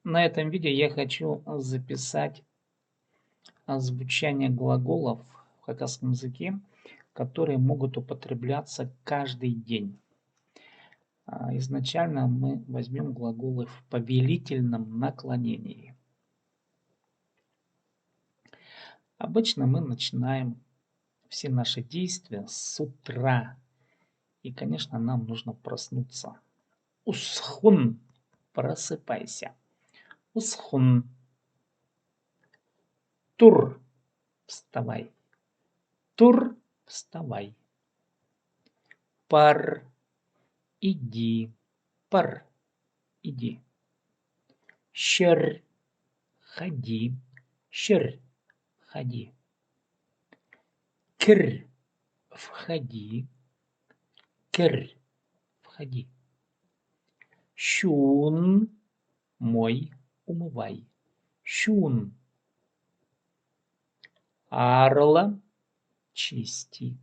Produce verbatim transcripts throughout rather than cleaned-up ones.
На этом видео я хочу записать звучание глаголов в хакасском языке, которые могут употребляться каждый день. А, изначально мы возьмём глаголы в повелительном наклонении. Обычно мы начинаем все наши действия с утра. И, конечно, нам нужно проснуться. Усхун. Просыпайся. Усхун. Тур. Вставай. Тур. Вставай. Пар. Иди. Пар. Иди. Чӧр. Ходи. Чӧр. Ходи. Кір. Входи. Кір. Входи. Чуун. Мой. Умывай. Чуун. Арыла. Чисти.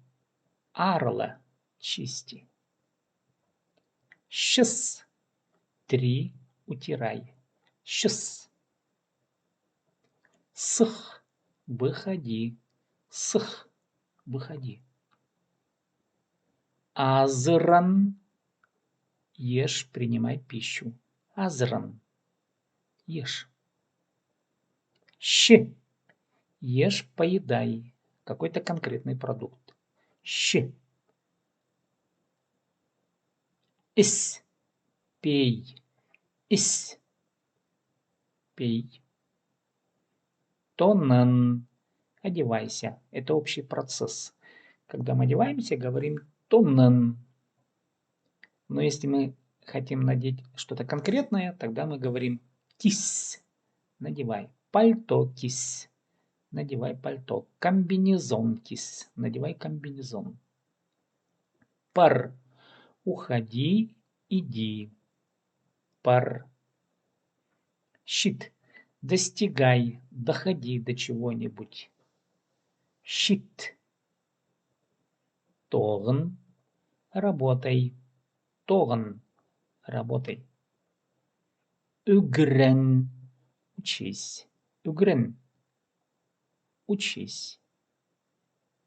Арыла. Чисти. Чыс. Три. Утирай. Чыс. Сых. Выходи. Сых. Выходи. Азыран. Ешь, принимай пищу. Азыран. Ешь. Чи. Ешь, поедай какой-то конкретный продукт. Чи. Іс. Пей. Іс. Пей. Тонан. Одевайся. Это общий процесс. Когда мы одеваемся, говорим тонан. Но если мы хотим надеть что-то конкретное, тогда мы говорим кис. Надевай. Пальто кис. Надевай пальто. Комбинезон кис. Надевай комбинезон. Пар. Уходи, иди. Пар. Чит. Достигай, доходи до чего-нибудь. Чит. Тоғын. Работай. Тоғын. Работай. Ӱгрен. Учись. Ӱгрен. Учись.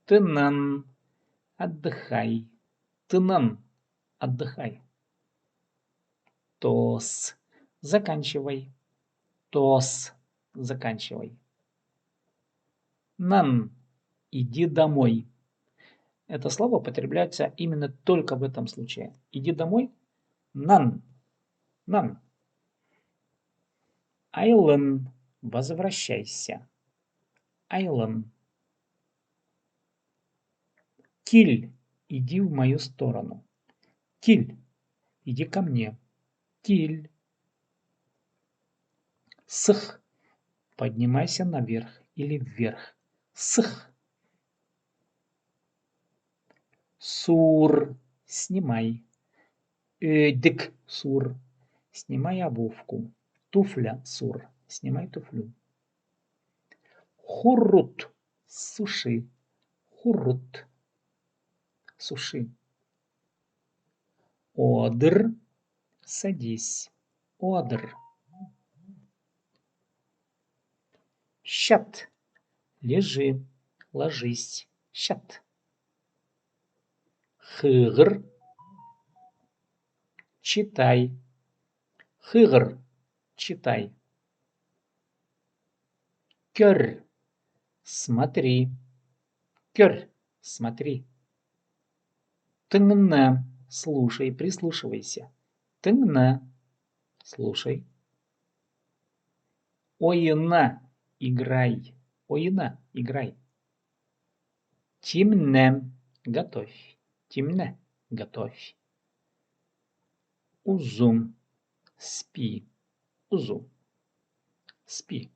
Тынан. Отдыхай. Тынан. Отдыхай. Тоос. Заканчивай. Тоос. Заканчивай. Нан. Иди домой. Это слово употребляется именно только в этом случае. Иди домой. Нан. Нан. Айлан. Возвращайся. Айлан. Кил. Иди в мою сторону. Кил. Иди ко мне. Кил. Сых. Поднимайся наверх или вверх. Сых. Суур. Снимай. Ӧдік суур. Снимай обувку. Туфля суур. Снимай туфлю. Хурут. Суши. Хурут. Суши. Одыр. Садись. Одыр. Чат. Лежи. Ложись. Чат. Хығыр. Читай. Хығыр. Читай. Кӧр. Смотри. Кӧр. Смотри. Тыңна. Слушай, прислушивайся. Тыңна. Слушай. Ойна. Играй. Ойна. Играй. Тимне. Готовь. Тимне. Готовь. Узу. Спи. Узу. Спи.